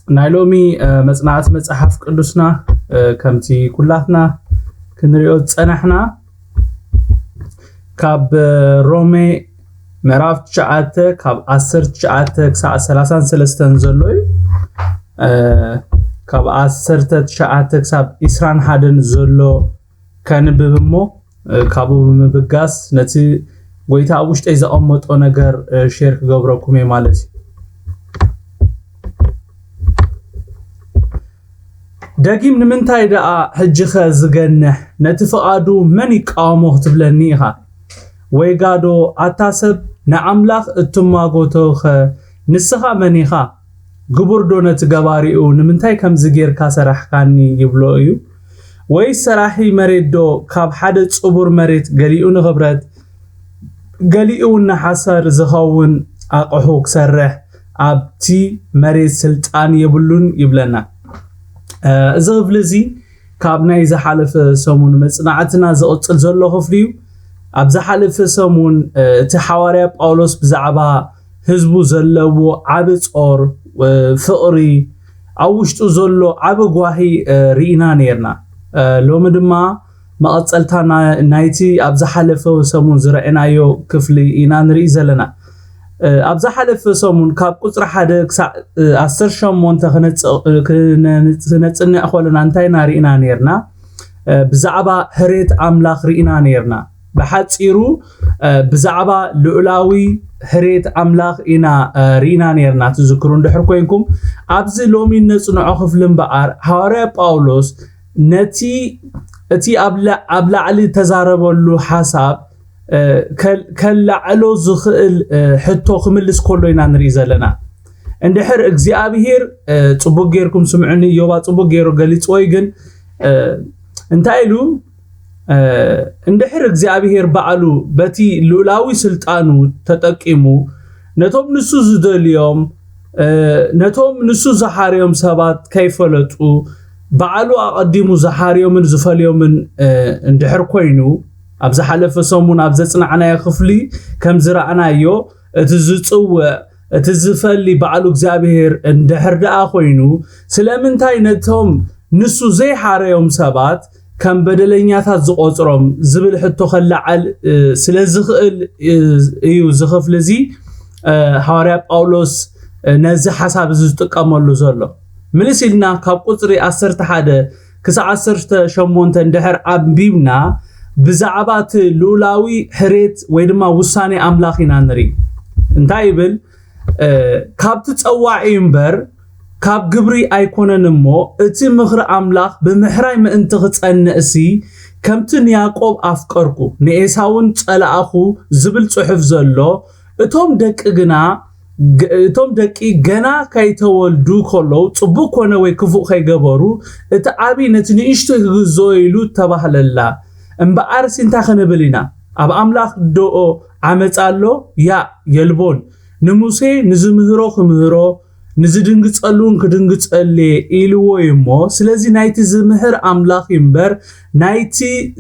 ናይ ሎሚ መፅናዕቲ መፅሓፍ ቅዱስና ከምቲ ኩላትና ክንሪኦ ዝፀናሕና ካብ ሮሜ ምዕራፍ ትሽዓተ ካብ ዓሰርተ ትሽዓተ ክሳዕ ሰላሳን ሰለስተን ዘሎ እዩ። ካብ ዓሰርተ ትሽዓተ ክሳብ ዒስራን ሓደን ዘሎ ከንብብ እሞ ካብኡ ብምብጋስ ነቲ ጎይታ ኣብ ውሽጠይ ዘቐመጦ ነገር ሼር ክገብረኩም እየ ማለት እዩ። ደጊም ንምንታይ ደኣ ሕጂኸ ዝገንሕ ነቲ ፍቓዱ መን ይቃወሞ ክትብለኒ ኢኻ? ወይ ጋዶ ኣታ ሰብ ንኣምላኽ እትማጎቶኸ ንስኻ መን ኢኻ? ግቡር ዶ ነቲ ገባሪኡ ንምንታይ ከምዚ ጌርካ ሰራሕካኒ ይብሎ እዩ? ወይስ ሰራሒ መሬት ዶ ካብ ሓደ ጽቡር መሬት ገሊኡ ንኽብረት ገሊኡ እውን ንሓሰር ዝኸውን ኣቕሑ ክሰርሕ ኣብቲ መሬት ስልጣን የብሉን ይብለና። እዚ ክፍሊ እዚ ካብ ናይ ዝሓለፈ ሰሙን መፅናዕትና ዝቕፅል ዘሎ ክፍሊ እዩ። ኣብ ዝሓለፈ ሰሙን እቲ ሓዋርያ ጳውሎስ ብዛዕባ ህዝቡ ዘለዎ ዓቢ ጾር፣ ፍቕሪ፣ ኣብ ውሽጡ ዘሎ ዓቢ ጓሂ ርኢና ነርና። ሎሚ ድማ መቐጸልታ ናይቲ ኣብ ዝሓለፈ ሰሙን ዝረኣናዮ ክፍሊ ኢና ንርኢ ዘለና። ኣብ ዝሓለፈ ሰሙን ካብ ቁጽሪ ሓደ ክሳዕ ዓሰርተ ሸሞንተ ክነጽንዕ ከለና እንታይ ኢና ርኢና ነርና? ብዛዕባ ህሬት ኣምላኽ ርኢና ነርና። ብሓጺሩ ብዛዕባ ልዑላዊ ህሬት ኣምላኽ ኢና ርኢና ነርና። ትዝክሩ እንድሕር ኮይንኩም ኣብዚ ሎሚ ነጽንዖ ክፍሊ እምበኣር ሃዋርያ ጳውሎስ ነቲ እቲ ኣብ ላዕሊ ተዛረበሉ ሓሳብ ከላዕሎ ዝኽእል ሕቶ ክምልስ ከሎ ኢና ንርኢ ዘለና። እንድሕር እግዚኣብሄር ጽቡቅ ጌርኩም ስምዑኒ፣ ዮባ ጽቡቅ ጌሩ ገሊጽዎ እዩ። ግን እንታይ ኢሉ? እንድሕር እግዚኣብሄር ባዕሉ በቲ ልኡላዊ ስልጣኑ ተጠቂሙ ነቶም ንሱ ዝደልዮም ነቶም ንሱ ዝሓርዮም ሰባት ከይፈለጡ ባዕሉ ኣቐዲሙ ዝሓርዮምን ዝፈልዮምን እንድሕር ኮይኑ፣ ኣብ ዝሓለፈ ሰሙን ኣብ ዘጽናዕናዮ ክፍሊ ከም ዝረኣናዮ እቲ ዝጽውዕ እቲ ዝፈሊ ባዕሉ እግዚኣብሄር እንድሕር ደኣ ኮይኑ፣ ስለምንታይ ነቶም ንሱ ዘይሓረዮም ሰባት ከም በደለኛታት ዝቖጽሮም ዝብል ሕቶ ከለዓል ስለ ዝኽእል እዩ እዚ ክፍሊ እዚ ሃዋርያ ጳውሎስ ነዚ ሓሳብ እዚ ዝጥቀመሉ ዘሎ። ምልስ ኢልና ካብ ቁጽሪ ዓሰርተ ሓደ ክሳብ ዓሰርተ ሸሞንተ እንድሕር ኣንቢብና ብዛዕባ እቲ ልኡላዊ ሕሬት ወይ ድማ ውሳኔ ኣምላኽ ኢና ንርኢ። እንታይ ይብል? ካብቲ ጸዋዒ እምበር ካብ ግብሪ ኣይኮነን እሞ፣ እቲ ምኽሪ ኣምላኽ ብምሕራይ ምእንቲ ክጸንዕሲ፣ ከምቲ ንያዕቆብ ኣፍቀርኩ ንኤሳውን ጸላእኹ ዝብል ጽሑፍ ዘሎ፣ እቶም ደቂ ግና እቶም ደቂ ገና ከይተወልዱ ከለዉ ጽቡቕ ኮነ ወይ ክፉእ ከይገበሩ እቲ ዓቢ ነቲ ንእሽቶይ ክግዝኦ ኢሉ ተባህለላ። እምበኣርሲ እንታይ ክንብል ኢና? ኣብ ኣምላኽ ዶኦ ዓመጻ ኣሎ? ያእ የልቦን። ንሙሴ ንዝምህሮ ክምህሮ ንዝድንግጸሉ እውን ክድንግጸሉ እየ ኢልዎ እዩ እሞ፣ ስለዚ ናይቲ ዝምህር ኣምላኽ እዩ እምበር ናይቲ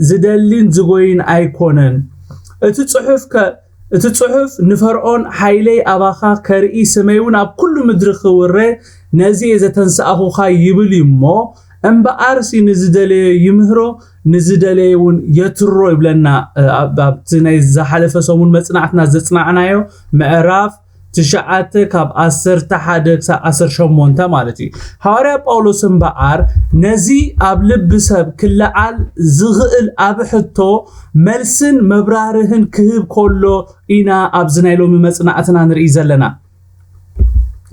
ዝደሊን ዝጎይን ኣይኮነን። እቲ ጽሑፍ ከ እቲ ጽሑፍ ንፈርዖን ሓይለይ ኣባኻ ከርኢ ስመይ እውን ኣብ ኩሉ ምድሪ ክውረ ነዚ እየ ዘተንሳእኹኻ ይብል እዩ እሞ፣ እምበኣርሲ ንዝደለዮ ይምህሮ ንዝደለየ እውን የትሮ ይብለና። ኣብቲ ናይ ዝሓለፈ ሰሙን መጽናዕትና ዘጽናዕናዮ ምዕራፍ ትሽዓተ ካብ ዓሰርተ ሓደ ክሳብ ዓሰርተ ሸሞንተ ማለት እዩ። ሃዋርያ ጳውሎስ እምበኣር ነዚ ኣብ ልቢ ሰብ ክለዓል ዝኽእል ኣብ ሕቶ መልስን መብራርህን ክህብ ከሎ ኢና ኣብዚ ናይ ሎሚ መጽናዕትና ንርኢ ዘለና።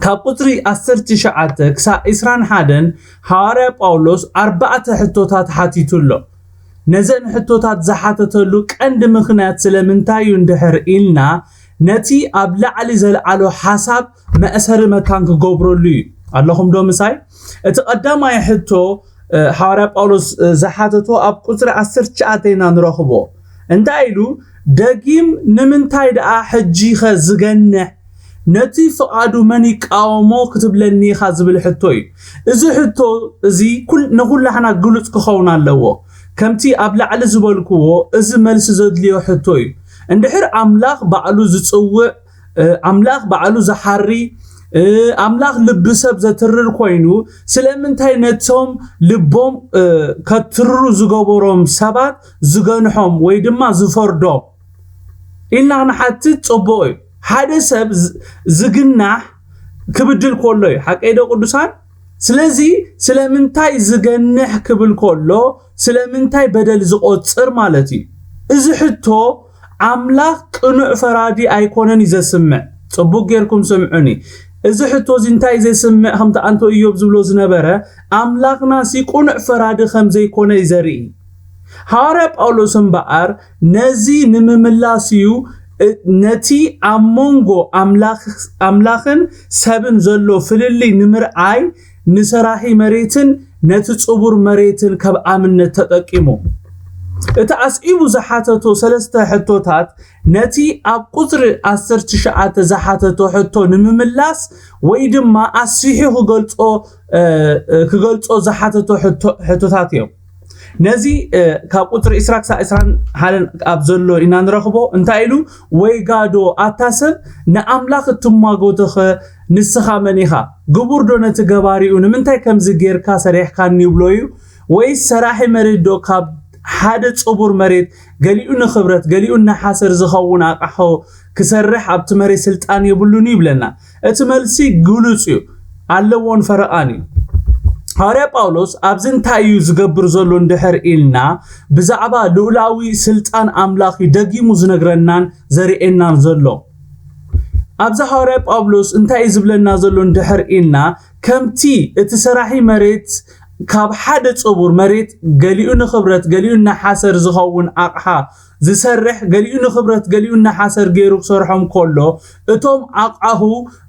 ካብ ቁጽሪ ዓሰርተ ትሽዓተ ክሳብ ዕስራን ሓደን ሃዋርያ ጳውሎስ ኣርባዕተ ሕቶታት ሓቲቱ ኣሎ። ነዘን ሕቶታት ዝሓተተሉ ቀንዲ ምኽንያት ስለምንታይ እዩ እንድሕር ኢልና፣ ነቲ ኣብ ላዕሊ ዘልዓሎ ሓሳብ መእሰሪ መታን ክገብረሉ እዩ። ኣለኹም ዶ ምሳይ? እቲ ቀዳማይ ሕቶ ሃዋርያ ጳውሎስ ዝሓተቶ ኣብ ቁጽሪ ዓሰርተ ትሽዓተ ኢና ንረኽቦ። እንታይ ኢሉ? ደጊም ንምንታይ ደኣ ሕጂኸ ዝገንሕ ነቲ ፍቓዱ መን ይቃወሞ ክትብለኒ ኢኻ ዝብል ሕቶ እዩ። እዚ ሕቶ እዚ ንኹላህና ግሉጽ ክኸውን ኣለዎ። ከምቲ ኣብ ላዕሊ ዝበልክዎ እዚ መልሲ ዘድልዮ ሕቶ እዩ። እንድሕር ኣምላኽ ባዕሉ ዝጽውዕ ኣምላኽ ባዕሉ ዝሓሪ ኣምላኽ ልቢ ሰብ ዘትርር ኮይኑ ስለምንታይ ነቶም ልቦም ከትርሩ ዝገበሮም ሰባት ዝገንሖም ወይ ድማ ዝፈርዶም ኢልና ንሓትት? ጽቡቕ እዩ። ሓደ ሰብ ዝግናሕ ክብድል ከሎ እዩ። ሓቀይ ዶ ቅዱሳን? ስለዚ ስለምንታይ ዝገንሕ ክብል ከሎ ስለምንታይ በደል ዝቆጽር ማለት እዩ። እዚ ሕቶ ኣምላኽ ቅኑዕ ፈራዲ ኣይኮነን እዩ ዘስምዕ። ጽቡቕ ጌርኩም ስምዑኒ። እዚ ሕቶ እዚ እንታይ ዘስምዕ ከምቲ ኣንቶ ኢዮብ ዝብሎ ዝነበረ ኣምላኽና ሲ ቅኑዕ ፈራዲ ከም ዘይኮነ እዩ ዘርኢ። ሃዋርያ ጳውሎስ እምበኣር ነዚ ንምምላስ እዩ ነቲ ኣብ መንጎ ኣምላኽን ሰብን ዘሎ ፍልልይ ንምርኣይ ንሰራሒ መሬትን ነቲ ጽቡር መሬትን ከም ኣብነት ተጠቂሙ። እቲ ኣስዒቡ ዝሓተቶ ሰለስተ ሕቶታት ነቲ ኣብ ቁጽሪ ዓሰርተ ትሽዓተ ዝሓተቶ ሕቶ ንምምላስ ወይ ድማ ኣስሒሑ ክገልጾ ዝሓተቶ ሕቶታት እዮም። ነዚ ካብ ቁጽሪ ዕስራ ክሳብ ዕስራን ሓደን ኣብ ዘሎ ኢና ንረኽቦ። እንታይ ኢሉ? "ወይ ጋዶ ኣታ ሰብ ንኣምላኽ እትሟገቶኸ ንስኻ መን ኢኻ? ግቡር ዶ ነቲ ገባሪኡ ንምንታይ ከምዚ ጌርካ ሰሪሕካኒ?" ይብሎ እዩ። "ወይስ ሰራሒ መሬት ዶ ካብ ሓደ ጽቡር መሬት ገሊኡ ንኽብረት ገሊኡ ንሓሰር ዝኸውን ኣቕሖ ክሰርሕ ኣብቲ መሬት ስልጣን የብሉን?" ይብለና። እቲ መልሲ ግሉጽ እዩ፣ ኣለዎን ፈረቓን እዩ። ሃዋርያ ጳውሎስ ኣብዚ እንታይ እዩ ዝገብር ዘሎ እንድሕር ኢልና ብዛዕባ ልኡላዊ ስልጣን ኣምላኽ እዩ ደጊሙ ዝነግረናን ዘርእየናን ዘሎ። ኣብዚ ሃዋርያ ጳውሎስ እንታይ እዩ ዝብለና ዘሎ እንድሕር ኢልና ከምቲ እቲ ሰራሒ መሬት ካብ ሓደ ጽቡር መሬት ገሊኡ ንኽብረት ገሊኡ ንሓሰር ዝኸውን ኣቕሓ ዝሰርሕ ገሊኡ ንኽብረት ገሊኡ ንሓሰር ገይሩ ክሰርሖም ከሎ እቶም ኣቕሓሁ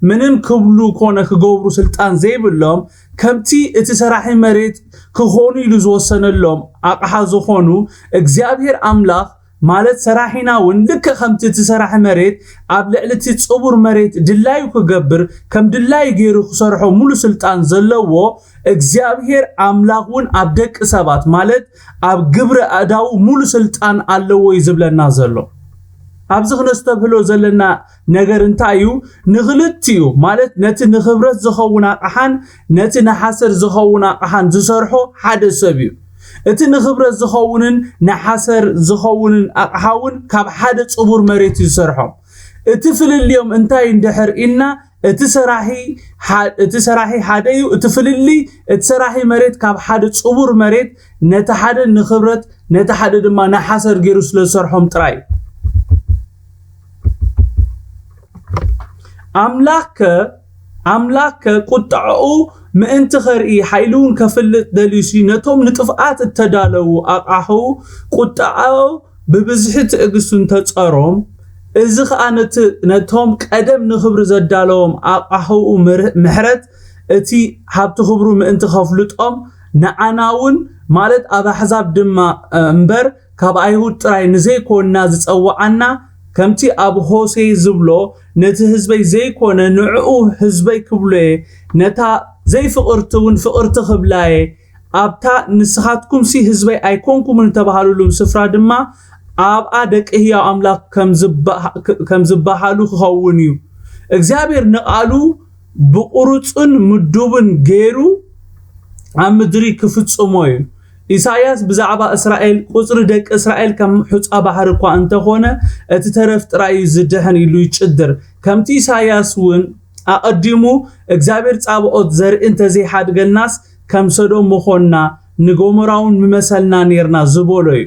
ምንም ክብሉ ኮነ ክገብሩ ስልጣን ዘይብሎም ከምቲ እቲ ሰራሒ መሬት ክኾኑ ኢሉ ዝወሰነሎም ኣቕሓ ዝኾኑ እግዚኣብሔር ኣምላኽ ማለት ሰራሒና እውን ልክዕ ከምቲ እቲ ሰራሒ መሬት ኣብ ልዕሊ እቲ ጽቡር መሬት ድላዩ ክገብር ከም ድላዩ ገይሩ ክሰርሖ ሙሉ ስልጣን ዘለዎ እግዚኣብሔር ኣምላኽ እውን ኣብ ደቂ ሰባት ማለት ኣብ ግብሪ ኣእዳዉ ሙሉ ስልጣን ኣለዎ እዩ ዝብለና ዘሎ። ኣብዚ ክነስተብህሎ ዘለና ነገር እንታይ እዩ? ንኽልቲኡ ማለት ነቲ ንኽብረት ዝኸውን ኣቕሓን ነቲ ንሓሰር ዝኸውን ኣቕሓን ዝሰርሖ ሓደ ሰብ እዩ። እቲ ንኽብረት ዝኸውንን ንሓሰር ዝኸውንን ኣቕሓ እውን ካብ ሓደ ጽቡር መሬት እዩ ዝሰርሖም። እቲ ፍልልዮም እንታይ እንድሕር ኢልና እቲ ሰራሒ እቲ ሰራሒ ሓደ እዩ። እቲ ፍልልይ እቲ ሰራሒ መሬት ካብ ሓደ ጽቡር መሬት ነቲ ሓደ ንኽብረት ነቲ ሓደ ድማ ንሓሰር ገይሩ ስለ ዝሰርሖም ጥራይ እዩ። ኣምላኽከ ኣምላኽከ ቁጥዐኡ ምእንቲ ኸርኢ ሓይሉ እውን ከፍልጥ ደልዩሲ ነቶም ንጥፍኣት እተዳለዉ ኣቕሓሁ ቁጥዐኡ ብብዝሒ ትዕግስቱ እንተጸሮም፣ እዚ ኸኣ ነቶም ቀደም ንኽብሪ ዘዳለዎም ኣቕሓሁ ምሕረት እቲ ሃብቲ ክብሩ ምእንቲ ኸፍልጦም ንዓና እውን ማለት ኣብ ኣሕዛብ ድማ እምበር ካብ ኣይሁድ ጥራይ ንዘይኮንና ዝጸውዓና ከምቲ ኣብ ሆሴ ዝብሎ ነቲ ህዝበይ ዘይኮነ ንዕኡ ህዝበይ ክብሎየ ነታ ዘይፍቕርቲ እውን ፍቕርቲ ክብላየ ኣብታ ንስኻትኩምሲ ህዝበይ ኣይኮንኩምን እተባሃሉሉም ስፍራ ድማ ኣብኣ ደቂ ህያው ኣምላኽ ከም ዝበሃሉ ክኸውን እዩ። እግዚኣብሔር ንቓሉ ብቑሩጽን ምዱብን ገይሩ ኣብ ምድሪ ክፍጽሞ እዩ። ኢሳያስ ብዛዕባ እስራኤል ቁጽሪ ደቂ እስራኤል ከም ሑጻ ባሕሪ እኳ እንተኾነ እቲ ተረፍ ጥራይ እዩ ዝድሕን ኢሉ ይጭድር። ከምቲ ኢሳያስ እውን ኣቐዲሙ እግዚኣብሔር ጻብኦት ዘርኢ እንተዘይሓድገልናስ ከም ሰዶም ምኾንና ንጎሞራውን ምመሰልና ኔርና ዝበሎ እዩ።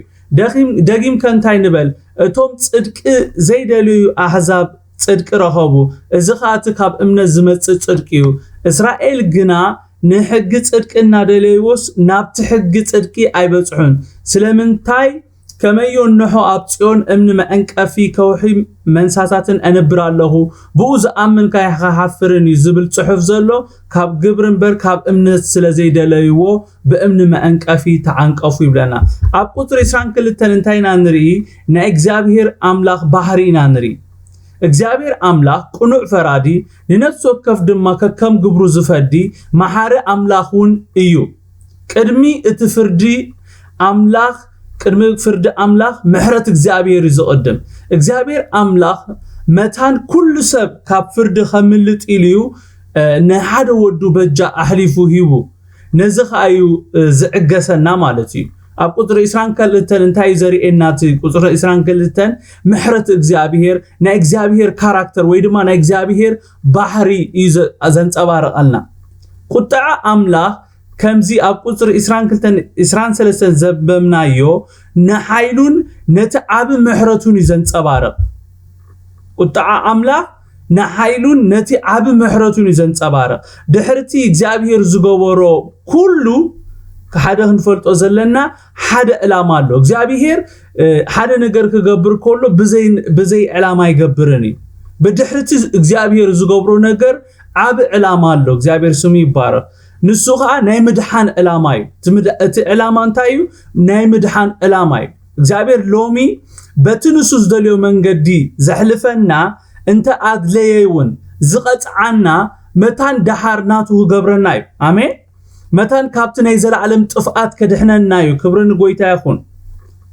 ደጊምከ እንታይ ንበል? እቶም ጽድቂ ዘይደልዩ ኣሕዛብ ጽድቂ ረኸቡ። እዚ ኸኣ እቲ ካብ እምነት ዝመጽእ ጽድቂ እዩ። እስራኤል ግና ንሕጊ ጽድቂ እናደለይዎስ ናብቲ ሕጊ ጽድቂ ኣይበጽሑን። ስለምንታይ ከመዮ እንሆ ኣብ ጽዮን እምኒ መዐንቀፊ ከውሒ መንሳታትን ኣነብር ኣለኹ፣ ብኡ ዝኣምን ከይሓፍርን እዩ ዝብል ጽሑፍ ዘሎ ካብ ግብሪ እምበር ካብ እምነት ስለ ዘይደለይዎ ብእምኒ መዐንቀፊ ተዓንቀፉ ይብለና። ኣብ ቁጽሪ ዕስራን ክልተን እንታይ ኢና ንርኢ? ናይ እግዚኣብሔር ኣምላኽ ባህሪ ኢና ንርኢ። እግዚኣብሔር ኣምላኽ ቅኑዕ ፈራዲ፣ ንነፍሲ ወከፍ ድማ ከከም ግብሩ ዝፈዲ መሓሪ ኣምላኽ እውን እዩ። ቅድሚ እቲ ፍርዲ ኣምላኽ ቅድሚ ፍርዲ ኣምላኽ ምሕረት እግዚኣብሔር እዩ ዝቕድም። እግዚኣብሔር ኣምላኽ መታን ኩሉ ሰብ ካብ ፍርዲ ከምልጥ ኢሉ እዩ ንሓደ ወዱ በጃ ኣሕሊፉ ሂቡ። ነዚ ከኣ እዩ ዝዕገሰና ማለት እዩ። ኣብ ቁፅሪ ዕስራን ክልተን እንታይ እዩ ዘርእየና? እቲ ቁፅሪ ዕስራን ክልተን ምሕረት እግዚኣብሔር፣ ናይ እግዚኣብሔር ካራክተር ወይ ድማ ናይ እግዚኣብሔር ባህሪ እዩ ዘንፀባርቐልና። ቁጥዓ ኣምላኽ ከምዚ ኣብ ቁፅሪ ዕስራን ክልተን ዕስራን ሰለስተን ዘንበብናዮ ንሓይሉን ነቲ ዓቢ ምሕረቱን እዩ ዘንፀባርቕ። ቁጥዓ ኣምላኽ ንሓይሉን ነቲ ዓቢ ምሕረቱን እዩ ዘንጸባርቕ። ድሕርቲ እግዚኣብሔር ዝገበሮ ኩሉ ሓደ ክንፈልጦ ዘለና ሓደ ዕላማ ኣሎ። እግዚኣብሔር ሓደ ነገር ክገብር ከሎ ብዘይ ዕላማ ኣይገብርን እዩ። ብድሕርቲ እግዚኣብሔር ዝገብሮ ነገር ዓቢ ዕላማ ኣሎ። እግዚኣብሔር ስሙ ይባረኽ። ንሱ ኸዓ ናይ ምድሓን ዕላማ እዩ። እቲ ዕላማ እንታይ እዩ? ናይ ምድሓን ዕላማ እዩ። እግዚኣብሔር ሎሚ በቲ ንሱ ዝደልዮ መንገዲ ዘሕልፈና እንተ ኣድለየ እውን ዝቐጽዓና መታን ደሓር ናቱ ክገብረና እዩ። ኣሜን። መታን ካብቲ ናይ ዘለዓለም ጥፍኣት ከድሕነና እዩ። ክብሪ ንጎይታ ይኹን።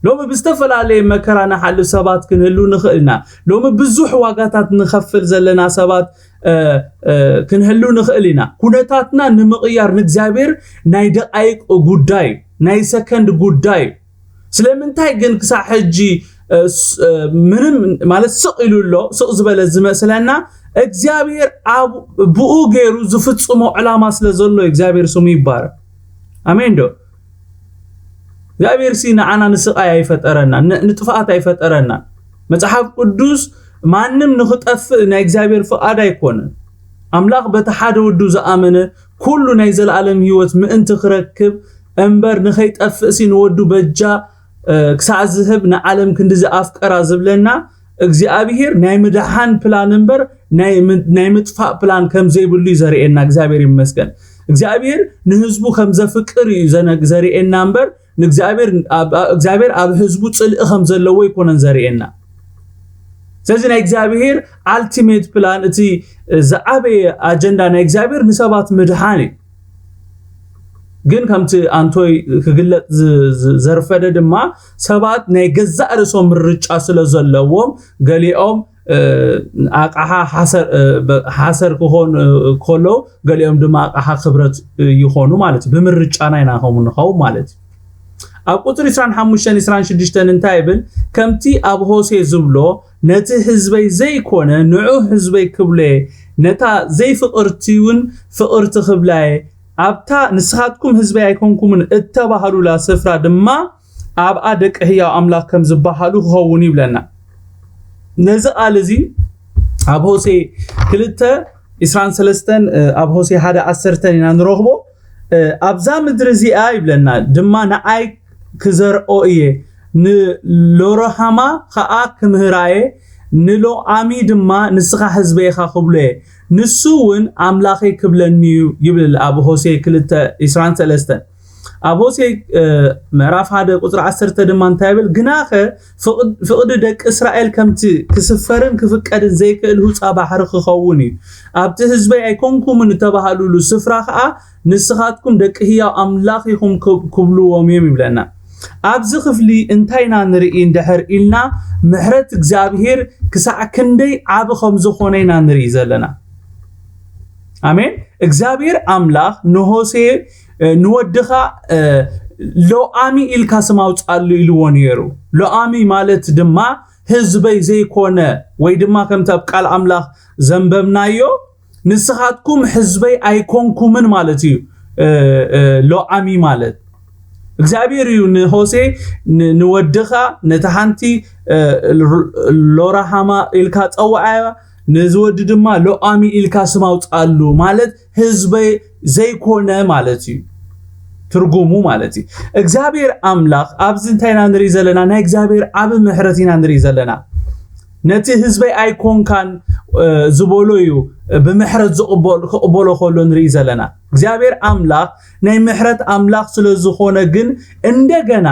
ሎሚ ብዝተፈላለየ መከራ ንሓልፍ ሰባት ክንህሉ ንኽእል ኢና። ሎሚ ብዙሕ ዋጋታት ንኸፍል ዘለና ሰባት ክንህሉ ንኽእል ኢና። ኩነታትና ንምቕያር ንእግዚኣብሔር ናይ ደቃይቅ ጉዳይ፣ ናይ ሰከንድ ጉዳይ። ስለምንታይ ግን ክሳዕ ሕጂ ምንም ማለት ስቕ ኢሉ ኣሎ? ስቕ ዝበለ ዝመስለና እግዚኣብሔር ብኡ ገይሩ ዝፍጽሞ ዕላማ ስለ ዘሎ፣ እግዚኣብሔር ስሙ ይባረክ። ኣሜን ዶ? እግዚኣብሔር ሲ ንዓና ንስቓይ ኣይፈጠረና፣ ንጥፍኣት ኣይፈጠረና። መጽሓፍ ቅዱስ ማንም ንኽጠፍእ ናይ እግዚኣብሔር ፍቓድ ኣይኮነን። ኣምላኽ በቲ ሓደ ወዱ ዝኣመነ ኩሉ ናይ ዘለኣለም ህይወት ምእንቲ ክረክብ እምበር ንኸይጠፍእሲ ንወዱ በጃ ክሳዕ ዝህብ ንዓለም ክንድዚ ኣፍቀራ ዝብለና እግዚኣብሔር ናይ ምድሓን ፕላን እምበር ናይ ምጥፋእ ፕላን ከም ዘይብሉ እዩ ዘርእየና። እግዚኣብሔር ይመስገን። እግዚኣብሔር ንህዝቡ ከም ዘፍቅር እዩ ዘርእየና እምበር እግዚኣብሔር ኣብ ህዝቡ ጽልኢ ከም ዘለዎ ኣይኮነን ዘርእየና። ስለዚ ናይ እግዚኣብሔር ኣልቲሜት ፕላን፣ እቲ ዝዓበየ ኣጀንዳ ናይ እግዚኣብሔር ንሰባት ምድሓን እዩ። ግን ከምቲ ኣንቶይ ክግለጽ ዘርፈደ ድማ ሰባት ናይ ገዛእ ርእሶም ምርጫ ስለ ዘለዎም ገሊኦም ኣቕሓ ሓሰር ክኾኑ ከለዉ ገሊኦም ድማ ኣቕሓ ክብረት ይኾኑ ማለት እዩ። ብምርጫና ኢና ከምኡ ንኸውን ማለት እዩ። ኣብ ቁፅሪ ዕስራን ሓሙሽተን ዕስራን ሽዱሽተን እንታይ ይብል? ከምቲ ኣብ ሆሴ ዝብሎ ነቲ ህዝበይ ዘይኮነ ንዑ ህዝበይ ክብሎየ ነታ ዘይፍቕርቲ እውን ፍቕርቲ ክብላየ ኣብታ ንስኻትኩም ህዝበይ ኣይኮንኩምን እተባህሉላ ስፍራ ድማ ኣብኣ ደቂ ህያው ኣምላኽ ከም ዝበሃሉ ክኸውን ይብለና። ነዚ ቃል እዚ ኣብ ሆሴ ክልተ ዕስራን ሰለስተን ኣብ ሆሴ ሓደ ዓሰርተን ኢና ንረኽቦ። ኣብዛ ምድሪ እዚኣ ይብለና ድማ ንኣይ ክዘርኦ እየ፣ ንሎሮሃማ ኸዓ ክምህራየ፣ ንሎኣሚ ድማ ንስኻ ህዝበይ ኢኻ ክብሎየ፣ ንሱ እውን ኣምላኸይ ክብለኒ እዩ ይብል ኣብ ሆሴ ክልተ ዕስራን ሰለስተን። ኣብ ሆሴ ምዕራፍ ሓደ ቁፅሪ ዓሰርተ ድማ እንታይ ይብል? ግናኸ ፍቕዲ ደቂ እስራኤል ከምቲ ክስፈርን ክፍቀድን ዘይክእል ሁፃ ባሕሪ ክኸውን እዩ። ኣብቲ ህዝበይ ኣይኮንኩምን እተባህሉሉ ስፍራ ከዓ ንስኻትኩም ደቂ ህያው ኣምላኽ ኢኹም ክብልዎም እዮም ይብለና። ኣብዚ ክፍሊ እንታይ ኢና ንርኢ እንድሕር ኢልና ምሕረት እግዚኣብሔር ክሳዕ ክንደይ ዓቢ ከም ዝኾነ ኢና ንርኢ ዘለና። ኣሜን። እግዚኣብሔር ኣምላኽ ንሆሴ ንወድኻ ሎኣሚ ኢልካ ስም ኣውፅኣሉ ኢልዎ ነይሩ። ሎኣሚ ማለት ድማ ህዝበይ ዘይኮነ ወይ ድማ ከምቲ ኣብ ቃል ኣምላኽ ዘንበብናዮ ንስኻትኩም ህዝበይ ኣይኮንኩምን ማለት እዩ። ሎኣሚ ማለት እግዚኣብሔር እዩ ንሆሴ ንወድኻ ነቲ ሓንቲ ሎራሃማ ኢልካ ጸውዓያ፣ ነዚ ወዲ ድማ ሎኣሚ ኢልካ ስም ኣውፅኣሉ ማለት ህዝበይ ዘይኮነ ማለት እዩ ትርጉሙ ማለት እዩ። እግዚኣብሔር ኣምላኽ ኣብዚ እንታይ ኢና ንርኢ ዘለና? ናይ እግዚኣብሔር ዓቢ ምሕረት ኢና ንርኢ ዘለና። ነቲ ህዝበይ ኣይኮንካን ዝበሎ እዩ ብምሕረት ክቕበሎ ከሎ ንርኢ ዘለና። እግዚኣብሔር ኣምላኽ ናይ ምሕረት ኣምላኽ ስለ ዝኾነ ግን እንደገና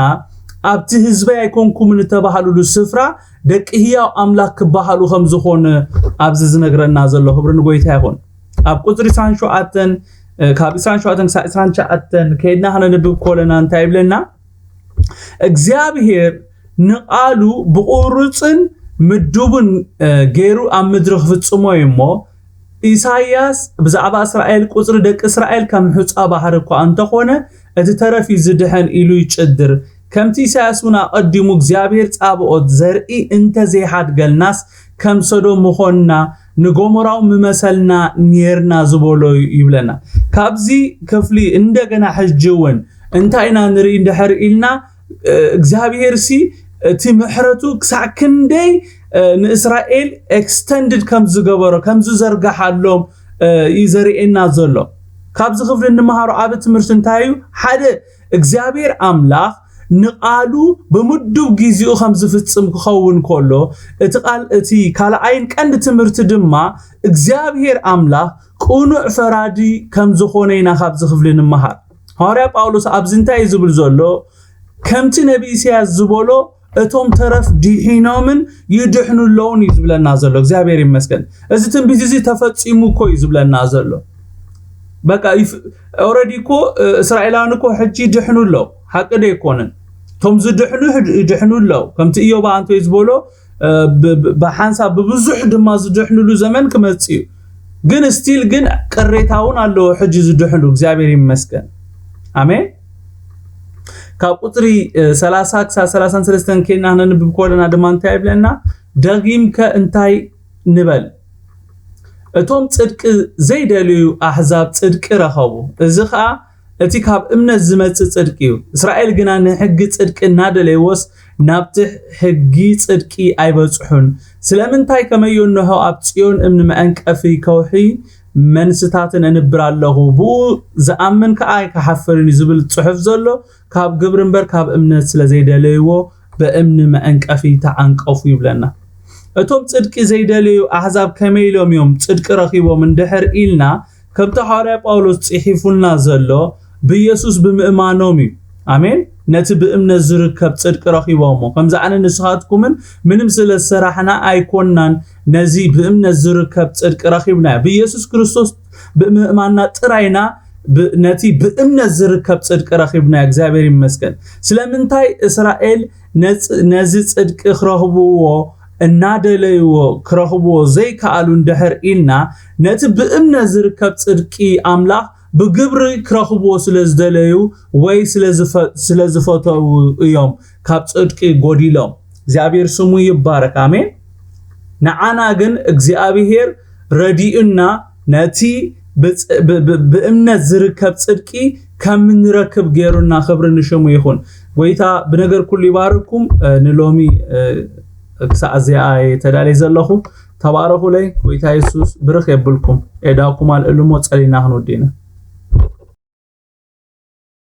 ኣብቲ ህዝበይ ኣይኮንኩምን እተባህሉሉ ስፍራ ደቂ ህያው ኣምላኽ ክበሃሉ ከም ዝኾነ ኣብዚ ዝነግረና ዘሎ። ክብሪ ንጎይታ ይኹን። ኣብ ቁፅሪ ዕስራን ሸውዓተን ካብ ዕስራን ሸውዓተን ክሳብ ዕስራን ትሽዓተን ከይድና ክነንብብ ከለና እንታይ ይብለና? እግዚኣብሔር ንቓሉ ብቑሩፅን ምዱብን ገይሩ ኣብ ምድሪ ክፍፅሞ እዩ እሞ ኢሳይያስ ብዛዕባ እስራኤል፣ ቁጽሪ ደቂ እስራኤል ከም ሑጻ ባሕሪ እኳ እንተኾነ፣ እቲ ተረፍ እዩ ዝድሕን ኢሉ ይጭድር። ከምቲ ኢሳይያስ እውን ኣቐዲሙ እግዚኣብሔር ጻብኦት፣ ዘርኢ እንተ ዘይሓድገልናስ ከም ሰዶም ምኾንና፣ ንጎሞራው ምመሰልና ኔርና ዝበሎ እዩ ይብለና። ካብዚ ክፍሊ እንደገና ሕጂ እውን እንታይ ኢና ንርኢ እንድሕር ኢልና፣ እግዚኣብሔር ሲ እቲ ምሕረቱ ክሳዕ ክንደይ ንእስራኤል ኤክስተንድድ ከም ዝገበሮ፣ ከም ዝዘርግሓሎም እዩ ዘርእየና ዘሎ። ካብዚ ክፍሊ እንመሃሮ ዓቢ ትምህርቲ እንታይ እዩ? ሓደ፣ እግዚኣብሔር ኣምላኽ ንቓሉ ብምዱብ ግዜኡ ከም ዝፍጽም ክኸውን ከሎ፣ እቲ ቃል፣ እቲ ካልኣይን ቀንዲ ትምህርቲ ድማ እግዚኣብሔር ኣምላኽ ቅኑዕ ፈራዲ ከም ዝኾነ ኢና ካብዚ ክፍሊ ንምሃር። ሃዋርያ ጳውሎስ ኣብዚ እንታይ እዩ ዝብል ዘሎ? ከምቲ ነቢ ኢሳያስ ዝበሎ፣ እቶም ተረፍ ድሒኖምን ይድሕኑ ኣለውን እዩ ዝብለና ዘሎ። እግዚኣብሔር ይመስገን። እዚ ትንቢት እዚ ተፈጺሙ እኮ እዩ ዝብለና ዘሎ። በቃ ኦረዲ እኮ እስራኤላውያን እኮ ሕጂ ይድሕኑ ኣለዉ። ሓቂ ዶ ኣይኮነን? እቶም ዝድሕኑ ይድሕኑ ኣለዉ። ከምቲ እዮብ ኣንቶይ ዝበሎ፣ ብሓንሳብ ብብዙሕ ድማ ዝድሕኑሉ ዘመን ክመጽእ እዩ። ግን ስቲል ግን ቅሬታ እውን ኣለዎ ሕጂ ዝድሕኑ። እግዚኣብሔር ይመስገን። ኣሜን። ካብ ቁፅሪ ሰላሳ ክሳብ ሰላሳን ሰለስተን ኬና ክነንብብ ከለና ድማ እንታይ ይብለና? ደጊምከ እንታይ ንበል? እቶም ጽድቂ ዘይደልዩ ኣሕዛብ ጽድቂ ረኸቡ። እዚ ኸኣ እቲ ካብ እምነት ዝመጽእ ጽድቂ እዩ። እስራኤል ግና ንሕጊ ጽድቂ እናደለይዎስ ናብቲ ሕጊ ጽድቂ ኣይበጽሑን። ስለምንታይ ከመዮ እንሆ ኣብ ጽዮን እምኒ መዐንቀፊ ከውሒ መንስታትን እንብር ኣለኹ፣ ብኡ ዝኣምን ከኣ ኣይክሓፍርን እዩ ዝብል ጽሑፍ ዘሎ፣ ካብ ግብሪ እምበር ካብ እምነት ስለ ዘይደለይዎ ብእምኒ መዐንቀፊ ተዓንቀፉ ይብለና። እቶም ጽድቂ ዘይደለዩ ኣሕዛብ ከመይ ኢሎም እዮም ጽድቂ ረኺቦም እንድሕር ኢልና፣ ከምቲ ሃዋርያ ጳውሎስ ጽሒፉልና ዘሎ ብኢየሱስ ብምእማኖም እዩ። ኣሜን። ነቲ ብእምነት ዝርከብ ጽድቂ ረኺቦሞ። ከምዚ ኣነ ንስኻትኩምን ምንም ስለ ዝሰራሕና ኣይኮንናን ነዚ ብእምነት ዝርከብ ጽድቂ ረኺብናዮ። ብኢየሱስ ክርስቶስ ብምእማንና ጥራይና ብ-፣ ነቲ ብእምነት ዝርከብ ጽድቂ ረኺብናዮ። እግዚኣብሔር ይመስገን። ስለምንታይ እስራኤል ነጽ-፣ ነዚ ጽድቂ ክረኽብዎ እናደለይዎ ክረኽብዎ ዘይከኣሉ እንድሕር ኢልና፣ ነቲ ብእምነት ዝርከብ ጽድቂ ኣምላኽ ብግብሪ ክረኽብዎ ስለ ዝደለዩ ወይ ስለ ዝፈ-፣ ስለ ዝፈተዉ እዮም ካብ ጽድቂ ጎዲሎም። እግዚኣብሔር ስሙ ይባረክ። ኣሜን። ንዓና ግን እግዚኣብሔር ረዲኡና ነቲ ብጽ-፣ ብ-፣ ብ-፣ ብእምነት ዝርከብ ጽድቂ ከም ንረክብ ገይሩና። ክብሪ ንሽሙ ይኹን። ጎይታ ብነገር ኩሉ ይባርኩም። እ፣ ንሎሚ፣ እ፣ ክሳዕ እዚኣ እየ ተዳልየ ዘለኹ። ተባረኹለይ። ጎይታ የሱስ ብርኽ የብልኩም። ኤዳኩም ኣልዕሉ እሞ ጸሊና ክንወዲ ኢና።